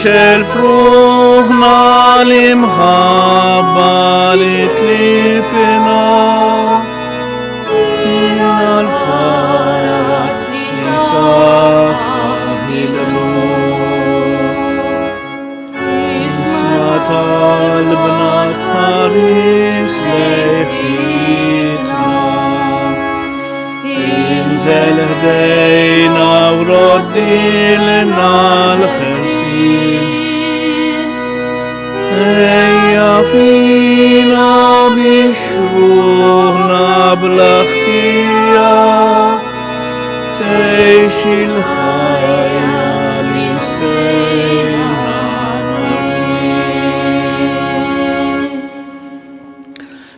Tixgħel f'ruħna l-imħabba li tlifina. Tina l-faraġ li saħħaħ il-qlub. Isma' talbna tħares lejn ħtietna. Inżel ħdejna u roddilna l-ħelsien. Ejja fina biex ruħna bla ħtija tgħix il-ħajja li sejna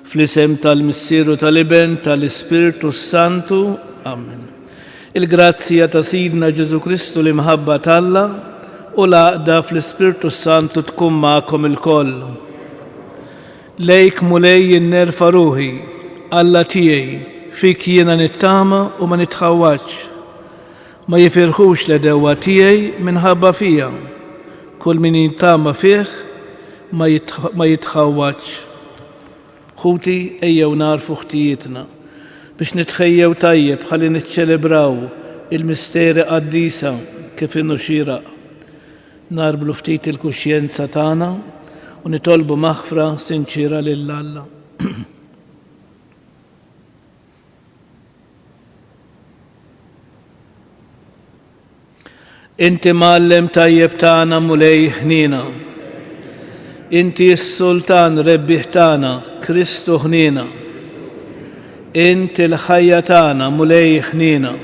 Fl-isem tal-Missier u tal-Iben tal-Ispirtu s-Santu. Amen. Il-grazzja ta' Sidna Ġesù Kristu l-imħabba t'Alla u l-għaqda fl-Ispirtu s-Santu tkun magħkom ilkoll. Lejk Mulej jien nerfa' ruħi, Alla tiegħi, fik jiena nittama u ma nitħawwadx. Ma jifirħux l-għedewwa tiegħi minħabba fija, kull min jittama fih ma jitħawwadx. Ħuti, ejjew nagħrfu ħtijietna, biex nitħejjew tajjeb ħalli niċċelebraw il-misteri qaddisa kif inhu xieraq. Ngħarblu ftit il-kuxjenza tagħna u nitolbu maħfra sinċiera lil Alla. Inti mgħallem tajjeb tagħna Mulej ħniena. Inti s-Sultan rebbieħ tagħna, Kristu ħniena. Int il-ħajja tagħna Mulej ħniena.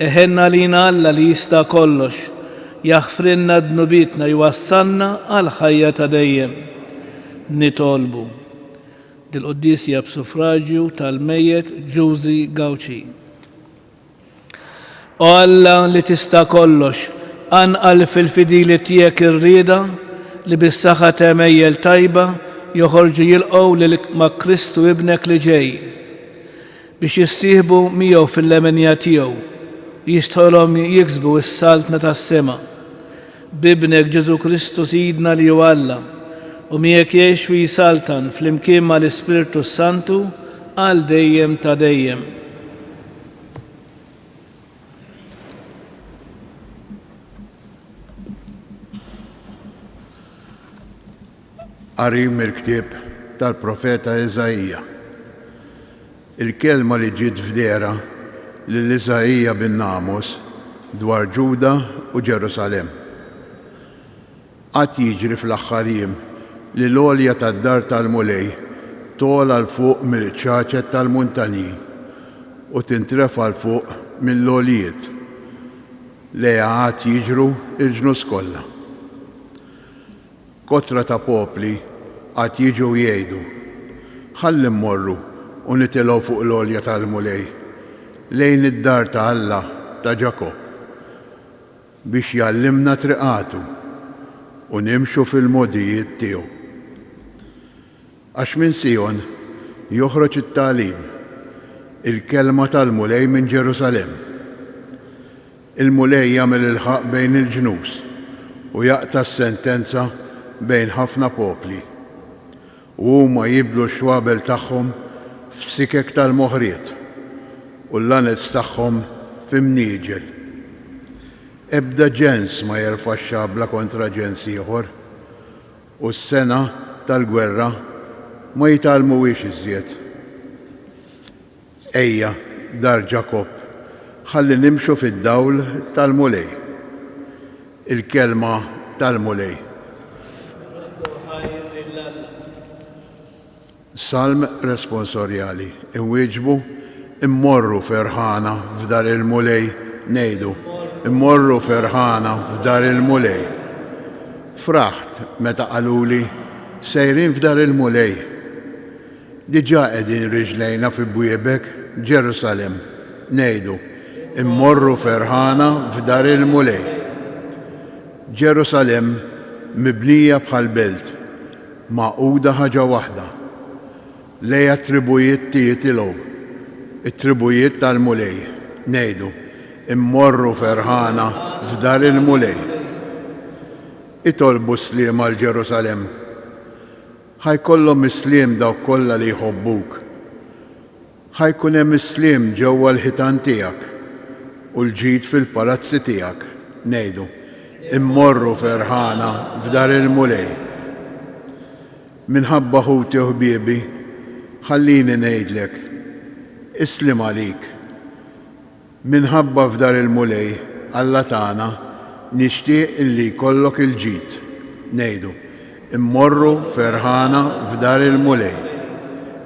Eħenna lina Alla li jista' kollox, jaħfrilna dnubietna jwassalna għall-ħajja ta' dejjem. Nitolbu. Dil-quddies hija b'suffraġju tal-mejjet Ġużi Gauci. O Alla li tista' kollox, qanqal fil-fidili tiegħek ir-rieda li bis-saħħa t'għemejjel tajba joħorġu jilqgħu lil ma' Kristu Ibnek li ġej, biex jissieħbu miegħu fil-lemenja tiegħu u jistħoqilhom jiksbu s-saltna tas-sema. B'Ibnek Ġesù Kristu Sidna li hu Alla, u miegħek jgħix u jsaltan flimkien mal-Ispirtu s-Santu għal dejjem ta' dejjem. Qari mill-ktieb tal-profeta Iżaija. Il-kelma li ġiet f'dehra lil Iżaija bin Amos dwar Ġuda u Ġerusalemm. Għad jiġri fl-aħħar jiem li l-għolja tad-dar tal-Mulej togħla 'l fuq mill-qċaċet tal-muntanji u tintrefa' 'l fuq mill-għoljiet. Lejha għad jiġru l-ġnus kollha. Kotra ta' popli għad jiġu u jgħidu, Ħalli mmorru u nitilgħu fuq l-għolja tal-Mulej, lejn id-dar ta' Alla ta' Ġakobb. Biex jgħallimna triqatu u nimxu fil-mogħdijiet tiegħu. Għax minn Sijon joħroġ it-tagħlim, il-kelma tal-Mulej minn Ġerusalemm. Il-Mulej jagħmel il-ħaqq bejn il-ġnus u jaqta' s-sentenza bejn ħafna popli. U huma jibdlu x-xwabel tagħhom f'sikek tal-moħriet, u l-lanez tagħhom fi mnieġel. Ebda ġens ma jerfa' x-xabla kontra ġens ieħor, u s-sengħa tal-gwerra ma jitgħallmuhiex iżjed. Ejja, dar Ġakobb, ħalli nimxu fid-dawl tal-Mulej. Il-kelma tal-Mulej. Nroddu ħajr lil Alla. Salm responsorjali. Inwieġbu, Immorru ferħana f'dar il-Mulej, ngħidu, Immorru ferħana f'dar il-Mulej. Fraħt meta qaluli, Sejrin f'dar il-Mulej. Diġà qegħdin riġlejna fi bwiebek, Ġerusalemm, ngħidu, Immorru ferħana f'dar il-Mulej. Ġerusalemm mibnija bħal belt, magħquda ħaġa waħda. Lejha t-tribujiet titilgħu, it-tribujiet tal-Mulej, ngħidu, Immorru ferħana f'dar il-Mulej. Itolbu s-sliem għal Ġerusalemm. Ħa jkollhom is-sliem dawk kollha li jħobbuk. Ħa jkun hemm is-sliem ġewwa l-ħitan tiegħek, u l-ġid fil-palazzi tiegħek. Ngħidu, Immorru ferħana f'dar il-Mulej. Minħabba ħuti u ħbiebi, ħallini ngħidlek, Is-sliem għalik. Minħabba f'dar il-Mulej, Alla tagħna, nixtieq illi jkollok il-ġid. Ngħidu, Immorru ferħana f'dar il-Mulej.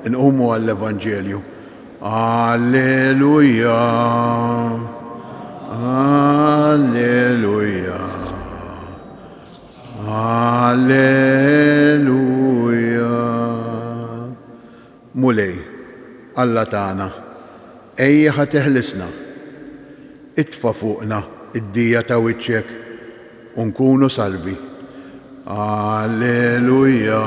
Inqumu għall-Evanġelju. Alleluja! Alleluja! Alleluja! Mulej, Alla tagħna, ejja ħa teħlisna. Itfa' fuqna d-dija ta' wiċċek u nkunu salvi. Alleluja.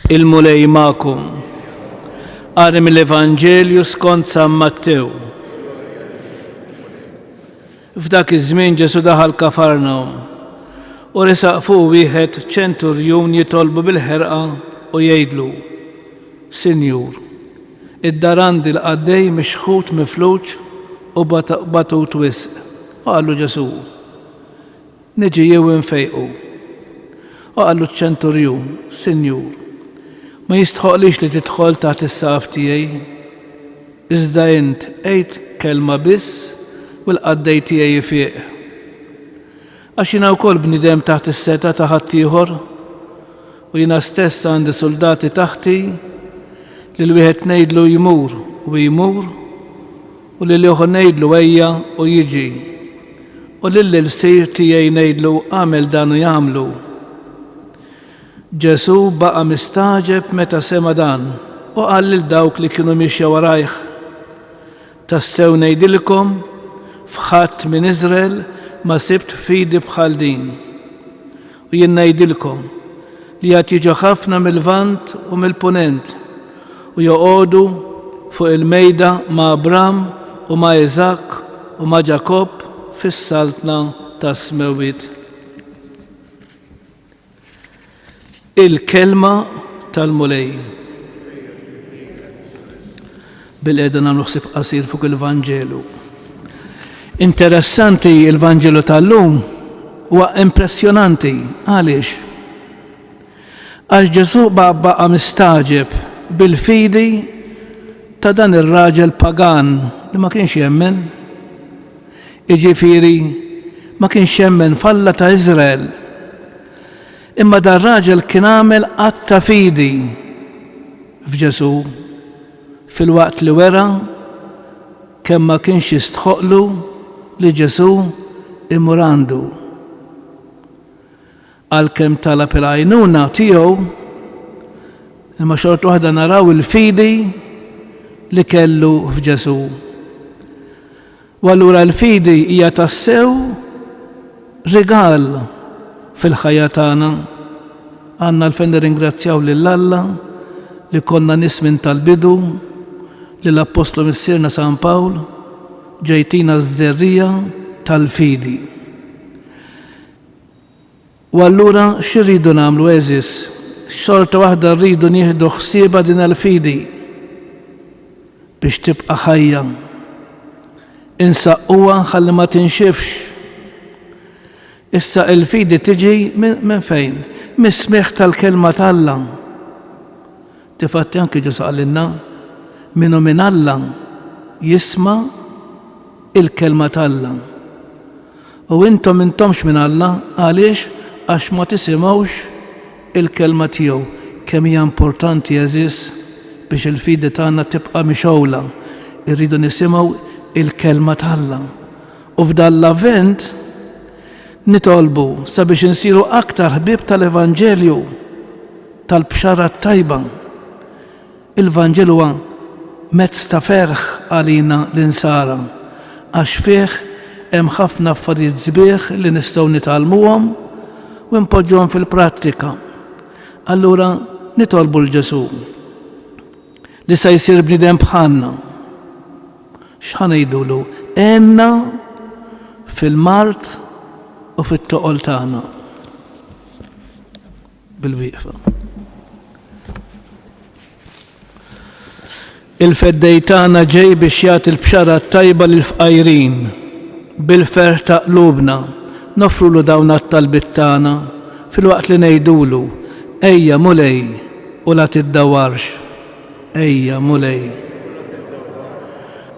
Il-Mulej magħkom. Qari mill-Evanġelju skont San Mattew. F'dak iż-żmien Ġesù daħal Kafarnawm u resaq fuq wieħed ċenturjun jitolbu bil-ħerqa u jgħidlu, Sinjur, id-dar għandi l-qaddej mixħut mifluġ u batut wisq. U qallu Ġesù, Niġi jien u nfejqu. U qallu ċ-ċenturjun, Sinjur, ma jistħoqqlix li tidħol taħt is-saqaf tiegħi, iżda int għid kelma biss u l-qaddej tiegħi jfiq. Għax jiena wkoll bniedem taħt is-setgħa ta' ħaddieħor, u jiena stess għandi suldati taħti, lil wieħed ngħidlu jmur u jmur, u lil ieħor ngħidlu ejja u jiġi, u lill-ilsir tiegħi ngħidlu agħmel dan u jagħmlu. Ġesù baqa' mistagħġeb meta sema' dan, u qal lil dawk li kienu miexja warajh, Tassew ngħidilkom, f'ħadd minn Iżrael ma sibt fidi bħal din. U jien ngħidilkom li għad jiġu ħafna mil-Lvant u mill-Punent u joqogħdu fuq il-mejda ma' Abram u ma' Iżakk u ma' Ġakobb fis-Saltna tas-Smewwiet. Il-Kelma tal-Mulej. Bil-qegħda nagħmlu ħsieb qasir fuq il-Vanġelu. Interessanti il-Vanġelu tal-lum huwa impressjonanti għaliex? Għax Ġesù baqa' mistagħġeb bil-fidi ta' dan ir-raġel pagan li ma kienx jemmen. Jiġifieri, ma kienx jemmen f'Alla ta' Iżrael. Imma dar-raġel kien għamel att ta' fidi f'Ġesù filwaqt li wera kemm ma kienx jistħoqqlu li Ġesù imur għandu. Għalkemm talab il-għajnuna tiegħu, imma xorta waħda naraw il-fidi li kellu f'Ġesù. U allura l-fidi hija tassew rigal fil-ħajja tagħna. Għandna għalfejn nirringrazzjaw lil Alla li konna nies minn tal-bidu, lill-Appostlu Missierna San Pawl, ġejtina ż-żerriegħa tal-fidi. U allura x'irridu nagħmlu għeżież? Xorta waħda rridu nieħdu ħsiebha din il-fidi biex tibqa' ħajja. Insaqquha ħalli ma tinxifx. Issa il-fidi tiġi minn fejn? Mis-smigħ tal-kelma t'Alla. Difatti anki Ġesù qalilna, min hu minn Alla jisma' il-kelma t'Alla. U intom m'intomx minn Alla, għaliex? Għax ma tisimgħux il-kelma tiegħu. Kemm hija importanti, għeżież, biex il-fidi tagħna tibqa' mixgħula, irridu nisimgħu il-kelma t'Alla. U f'dan l-Avvent nitolbu sabiex insiru aktar ħbieb tal-Evanġelju, tal-Bxara t-Tajba. Il-Vanġelu huwa mezz ta' ferħ għalina l-Insara, għax fih hemm ħafna affarijiet sbieħ li nistgħu nitgħallmuhom u npoġġuhom fil-prattika. Allura nitolbu 'l Ġesù li sa jsir bniedem bħalna. X'ħa ngħidulu? Għenna fil-mard u fit-toqol tagħna. Bil-wieqfa. Il-Feddej tagħna ġej biex jagħti l-bxara t-tajba lill-fqajrin. Bil-ferħ ta' qlubna, noffrulu dawn għat-talbiet tagħna, filwaqt li ngħidulu, Ejja, Mulej, u la tiddawwarx. Ejja, Mulej.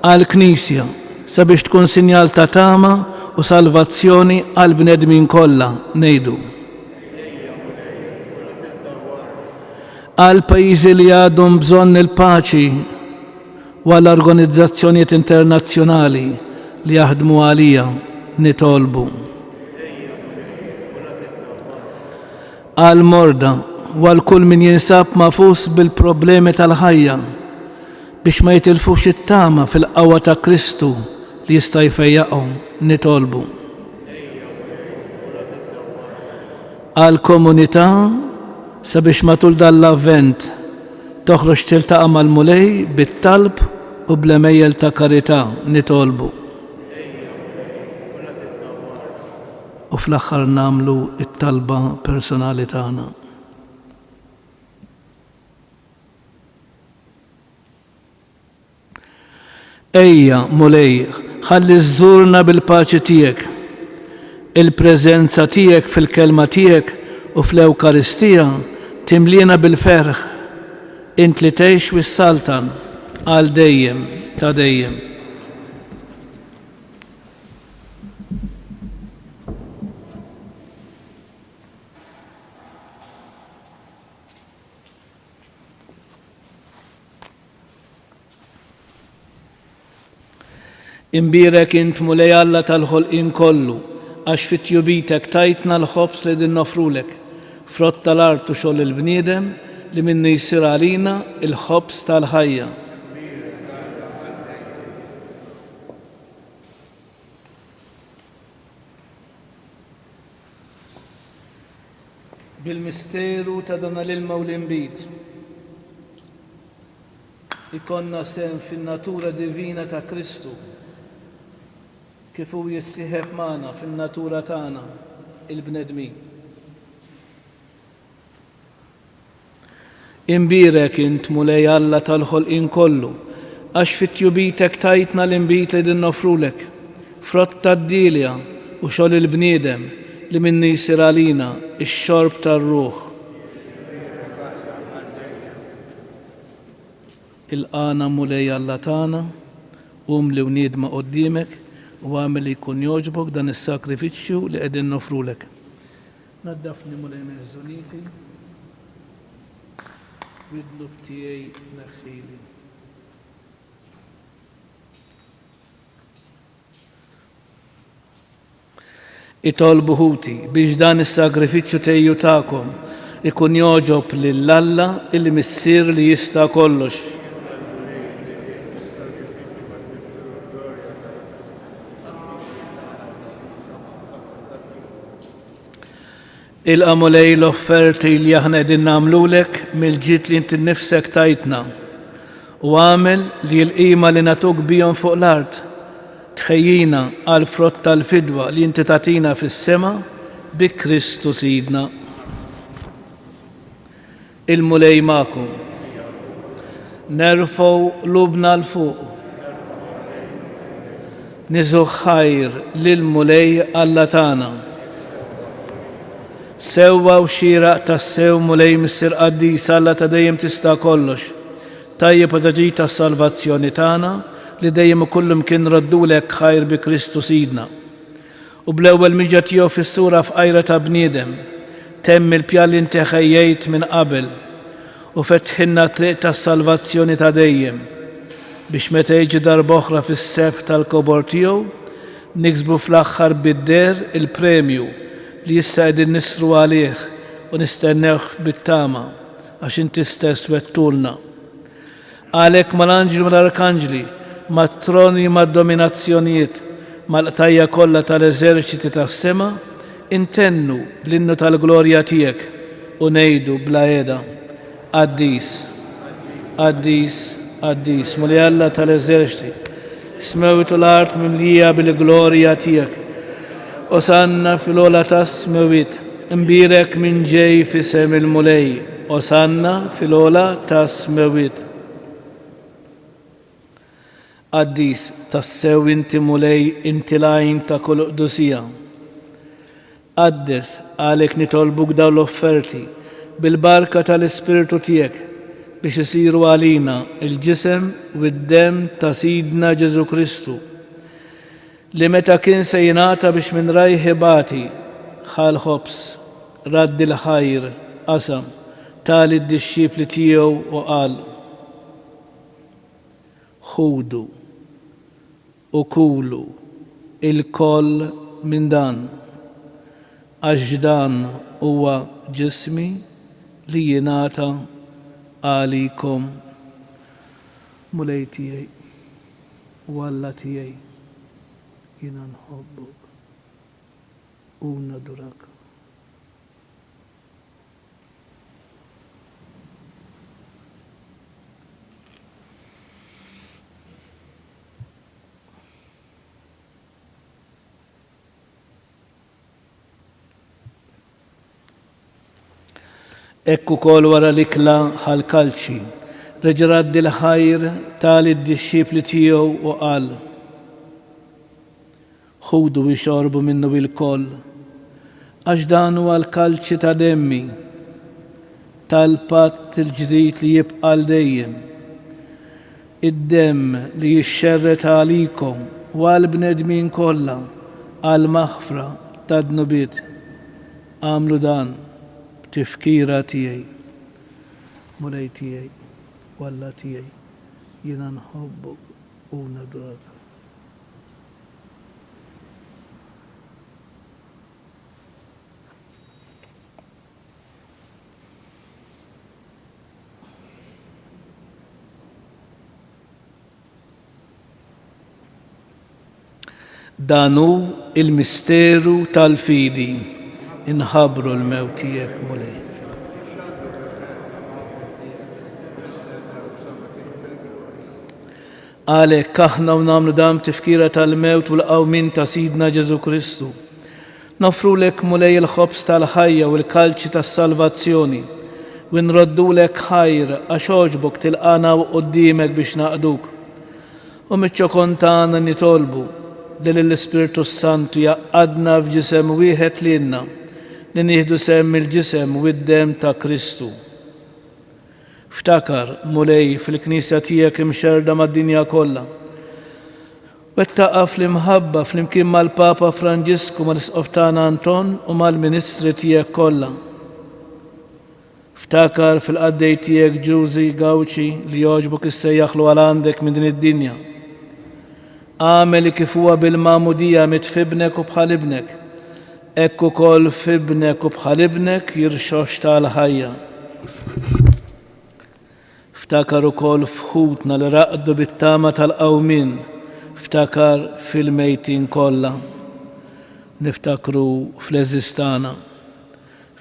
Għall-Knisja, sabiex tkun sinjal ta' tama u salvazzjoni għall-bnedmin kollha, ngħidu. Għall-pajjiżi li għadhom bżonn il-paċi u għall-organizzazzjonijiet internazzjonali li jaħdmu għaliha, nitolbu. Għall-morda u għal kull min jinsab magħfus bil-problemi tal-ħajja, biex ma jitilfux it-tama fil-qawwa ta' Kristu li jista' jfejjaqhom, nitolbu. Għall-komunità sabiex matul dan l-Avvent toħroġ tiltaqa' mal-Mulej bit-talb u bl-għemejjel ta' karità, nitolbu. U fl-aħħar nagħmlu t-talba personali tagħna. Ejja, Mulej, ħalli żżurna bil-paċi tiegħek. Il-preżenza tiegħek fil-Kelma tiegħek u fl-Ewkaristija timliena bil-ferħ, int li tgħix u ssaltan għal dejjem ta' dejjem. Imbierek int Mulej Alla tal-ħolqien kollu, għax fi tjubitek tajtna l-ħobż li qegħdin noffrulek, frott tal-art u xogħol il-bniedem li minnu jsir għalina l-ħobż tal-ħajja. Bil-misteru ta' dan l-ilma u l-inbid, ikollna sehem fin-natura divina ta' Kristu, kif hu jissieħeb magħna fin-natura tagħna, il-bnedmin. Imbierek int, Mulej Alla tal-ħolqien kollu, għax fi tjubitek tajtna l-inbid li qegħdin noffrulek, frott tad-dielja u xogħol il-bniedem li minnu jsir għalina x-xorb tar-ruħ. Ilqagħna, Mulej Alla tagħna, umli u niedma quddiemek, u agħmel li jkun jogħġbok dan is-sagrifiċċju li qegħdin noffrulek. Naddafni Mulej minn ħżuniti, mid-dnub tiegħi neħħili. Itolbu ħuti biex dan is-sagrifiċċju tiegħi u tagħkom ikun jogħġob lil Alla il-Missier li jista' kollox. Ilqa' Mulej l-offerti li aħna qegħdin nagħmlulek mill-ġid li inti nnifsek tajtna, u agħmel li l-qima li nagħtuk bihom fuq l-art tħejjina għall-frott tal-fidwa li inti tagħtina fis-sema bi Kristu Sidna. Il-Mulej magħkom. Nerfgħu qlubna 'l fuq. Niżu ħajr lill-Mulej Alla tagħna. Sewwa u xieraq tassew Mulej Missier Qaddis Alla ta' dejjem tista' kollox. Tajjeb u ta' ġid tas-salvazzjoni tagħna li dejjem u kullimkien nroddulek ħajr bi Kristu Sidna. U bl-ewwel miġja tiegħu fis-sura fqajra ta' bniedem, temm il-pjan li inti ħejjejt minn qabel, u fetħilna t-triq tas-salvazzjoni ta' dejjem, biex meta jiġi darb'oħra fis-sebħ tal-kobor tiegħu, niksbu fl-aħħar bid-deher il-premju li issa qegħdin nissru għalih u nistennewh bit-tama, għax inti stess wegħdtulna. Għalhekk mal-anġli u mal-arkanġli, mat-troni u mad-dominazzjonijiet, Mal-qtajja' kollha tal-eżerċiti tas-sema, intennu l-innu tal-glorja tiegħek u ngħidu bla heda, Qaddis, qaddis, qaddis, Mulej Alla tal-eżerċti, is-smewwiet u l-art mimlija bil-glorja tiegħek. Osanna fil-ogħla tas-smewwiet, imbierek min ġej f'isem il-Mulej, Osanna fil-ogħla tas-smewwiet. Qaddis, tassew inti Mulej, inti l-għajn ta' kull qdusija. Qaddes, għalhekk nitolbuk dawn l-offerti, bil-barka tal-Ispirtu tiegħek, biex isiru għalina l-ġisem u d-demm ta' Sidna Ġesù Kristu, li meta kien se jingħata biex minn rajh ibati, ħa l-ħobż, radd il-ħajr, qasam, ta lid-dixxipli tiegħu u qal, Ħudu u kulu ilkoll minn dan, għax dan huwa ġismi li jingħata għalikom. Mulej tiegħi u Alla tiegħi, jiena nħobbok u nadurak. Hekk ukoll wara l-ikla ħa l-kalċi, reġa' radd il-ħajr ta lid-dixxipli tiegħu u qal, Ħudu u ixorbu minnu ilkoll, għax dan huwa l-kalċi ta' demmi, tal-patt il-ġdid li jibqa' għal dejjem, id-demm li jixxerred għalikom u għall-bnedmin kollha għall-maħfra tad-dnubiet. Agħmlu dan b'tifkira tiegħi. Mulej tiegħi u Alla tiegħi, jiena nħobbok u nadurak. Dan hu l-misteru tal-fidi. Inħabbru l-mewt tiegħek, Mulej. Għalhekk, aħna u nagħmlu dan b'tifkira tal-mewt u l-qawmien ta' Sidna Ġesù Kristu, noffrulek, Mulej, il-ħobż tal-ħajja u l-kalċi tas-salvazzjoni, u nroddulek ħajr għax għoġbok tilqagħna quddiemek biex naqduk. U miċ-ċokon tagħna nitolbu li lill-Ispirtu s-Santu jgħaqqadna f'ġisem wieħed lilna li nieħdu sehem mill-ġisem u d-demm ta' Kristu. Ftakar, Mulej, fil-Knisja tiegħek imxerrda mad-dinja kollha. Wettaqha fl-imħabba flimkien mal-Papa Franġisku, mal-Isqof tagħna Anton u mal-ministri tiegħek kollha. Ftakar fil-qaddej tiegħek Ġużi Gawċi li jogħġbok issejjaħlu għal għandek minn din id-dinja. Agħmel li kif huwa bil-magħmudija miet f'ibnek u bħal ibnek, hekk ukoll f'ibnek u bħal ibnek jirxoxta għall-ħajja. Ftakar ukoll f'ħutna li raqdu bit-tama tal-qawmien, ftakar fil-mejtin kollha. Niftakru fl-għeżież tagħna,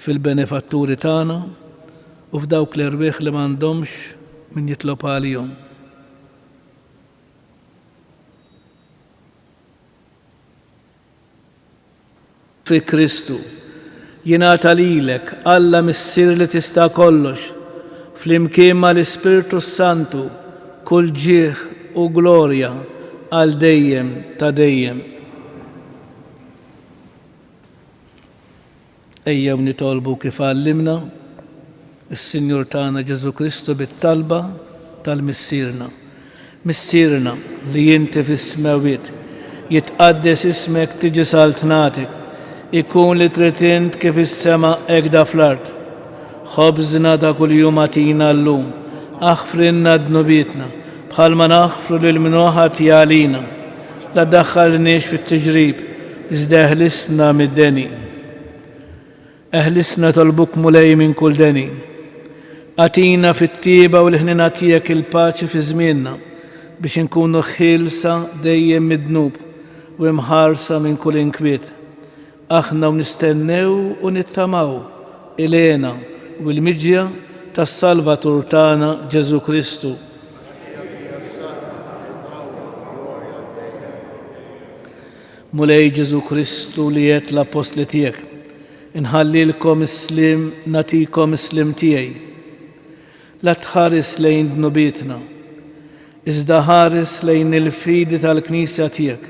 fil-benefatturi tagħna u f'dawk l-erwieħ li m'għandhomx min jitlob għalihom. Fi Kristu, jingħata lilek, Alla Missier li tista' kollox, flimkien ma' l-Ispirtu s-Santu, kull ġieħ u glorja għal dejjem ta' dejjem. Ejjew nitolbu kif għallimna s-Sinjur tagħna Ġesù Kristu bit-talba tal-Missierna. Missierna li inti fis-smewwiet, jitqaddes ismek tiġi saltnatek, ikun li trid int kif is-sema hekk da fl-art. Ħobżna ta' kuljum agħtina llum, aħfrilna dnubietna, bħalma naħfru lil min hu ħati għalina. La ddaħħalniex fit-tiġrib, iżda eħlisna mid-deni. Eħlisna tolbuk Mulej minn kull deni. Agħtina fit-tjieba u l-ħniena tiegħek il-paċi fi żmienna, biex inkunu ħielsa dejjem mid-dnub. u imħarsa minn kull inkwiet, aħna u nistennew u nittamaw il-hena u l-miġja tas-Salvatur tagħna Ġesù Kristu. Mulej Ġesù Kristu li għedt l-appostli tiegħek, Inħallilkom is-sliem, nagħtikom is-sliem tiegħi. La tħares lejn dnubietna, iżda ħares lejn il-fidi tal-Knisja tiegħek.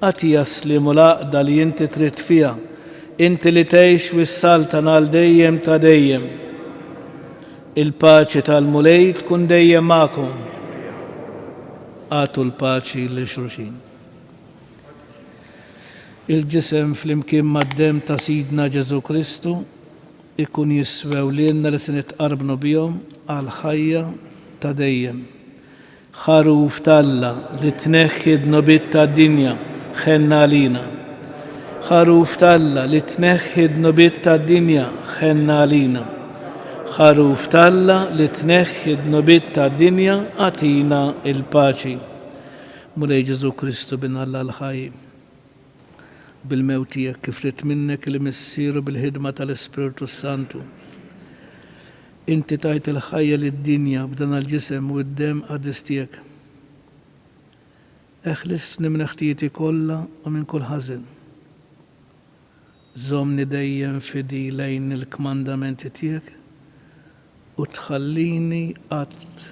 Agħtiha s-sliem u l-għaqda li inti trid fiha, inti li tgħix u ssaltan għal dejjem ta' dejjem. Il-paċi tal-Mulej tkun dejjem magħkom. Agħtu l-paċi lil xulxin. Il-ġisem flimkien mad-demm ta' Sidna Ġesù Kristu ikun jiswew lilna li se nitqarbnu bihom għall-ħajja ta' dejjem. Ħaruf t'Alla li tneħħi d-dnubiet tad-dinja, ħenn għalina. Ħaruf t'Alla li tneħħi d-dnubiet tad-dinja, ħenn għalina. Ħaruf t'Alla li tneħħi d-dnubiet tad-dinja, agħtina l-paċi. Mulej Ġesù Kristu Bin Alla l-ħaj, bil-mewt tiegħek kif ried minnek il-Missier u bil-ħidma tal-Ispirtu s-Santu, inti tajt il-ħajja lid-dinja b'dan l-ġisem u d-demm qaddis tiegħek. Eħlisni minn ħtijieti kollha u minn kull ħażen. Żommni dejjem fidil lejn il-kmandamenti tiegħek u tħallini qatt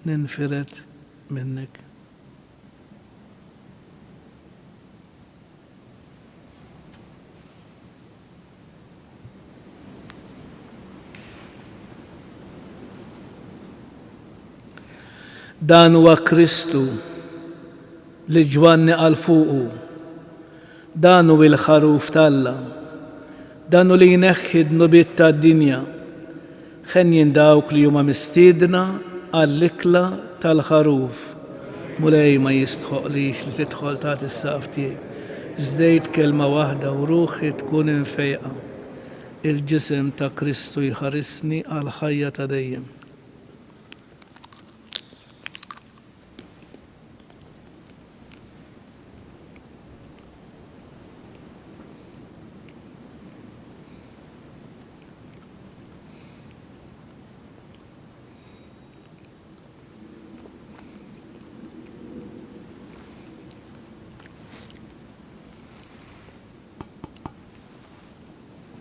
ninfired minnek. Dan huwa Kristu li Ġwanni qal fuqu, Dan hu l-Ħaruf t'Alla. Dan hu li jneħħi d-dnubiet tad-dinja. Henjin dawk li huma mistiedna għall-ikla tal-Ħaruf. Mulej ma jistħoqqlix li tidħol taħt is-saqaf tiegħi. Żdejt kelma waħda u ruħi tkun imfejqa. Il-ġisem ta' Kristu jħarisni għall-ħajja ta' dejjem.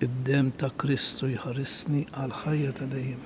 Id-demm ta' Kristu jħarisni għall-ħajja ta' dejjem.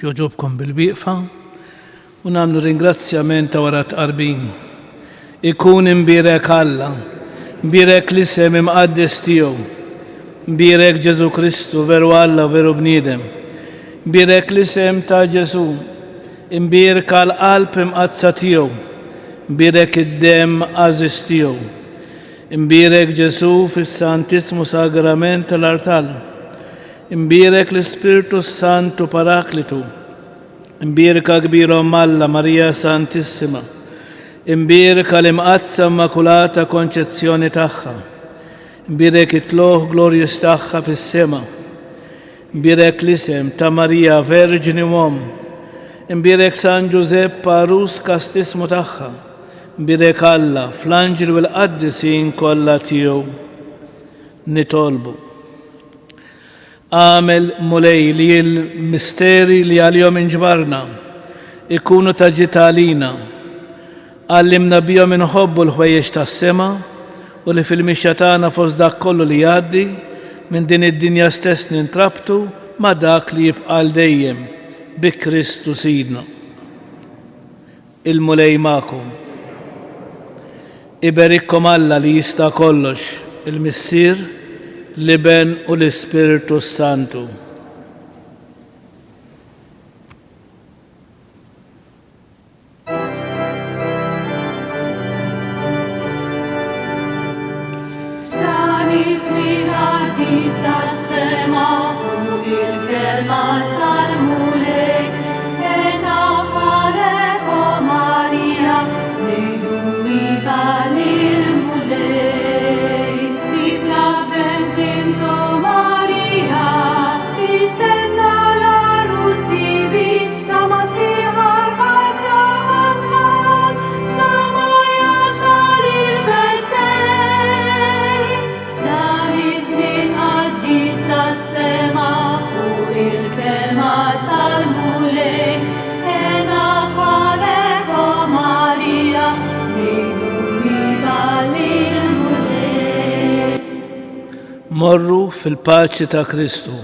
Jekk jogħġobkom bilwieqfa u nagħmlu ringrazzjament ta' wara t-tqarbin. Ikun imbierek Alla, mbierek l-isem imqaddes tiegħu, mbierek Ġesù Kristu, veru Alla u veru bniedem. Mbierek l-isem ta' Ġesù, imbierka l-qalb imqaddsa tiegħu, mbierek id-demm għażiż tiegħu. Imbierek Ġesù fis-Santissmu Sagrament tal-artal. Imbierek l-Ispirtu s-Santu Paraklitu. Imbierka kbira Omm Alla, Marija Santissima. Imbierka l-Imqaddsa Immakulata Konċezzjoni tagħha. Imbierek it-tlugħ glorjuż tagħha fis-sema. Imbierek l-isem ta' Marija Verġni u Omm. Imbierek San Ġużepp għarus kastismu tagħha. Imbierek Alla fl-anġli u l-qaddisin kollha tiegħu. Nitolbu. Agħmel, Mulej, li l-misteri li għalihom inġbarna jkunu ta' ġid għalina. Għallimna bihom inħobbu l-ħwejjeġ tas-sema u li fil-mixja tagħna fost dak kollu li jgħaddi minn din id-dinja stess nintrabtu ma' dak li jibqa' għal dejjem, bi Kristu Sidna. Il-Mulej magħkom. Iberikkom Alla li jista' kollox, il-Missier, l-Iben u l-Ispirtu s-Santu. F'dan iż-żmien qaddis tas-sema fuq il-kelma tal-Mulej, hena bħalek o Marija, ngħidu iva lill-Mulej. Qrib l-Avvent int o Marija, tistenna l-għarus divin, tama sħiħa l-qalb la sa ma jasal il-feddej. F'dan iż-żmien qaddis tas-sema fuq il-kelma tal-Mulej, hena bħalek o Marija, ngħidu iva lill-Mulej. Morru fil-paċi ta' Kristu.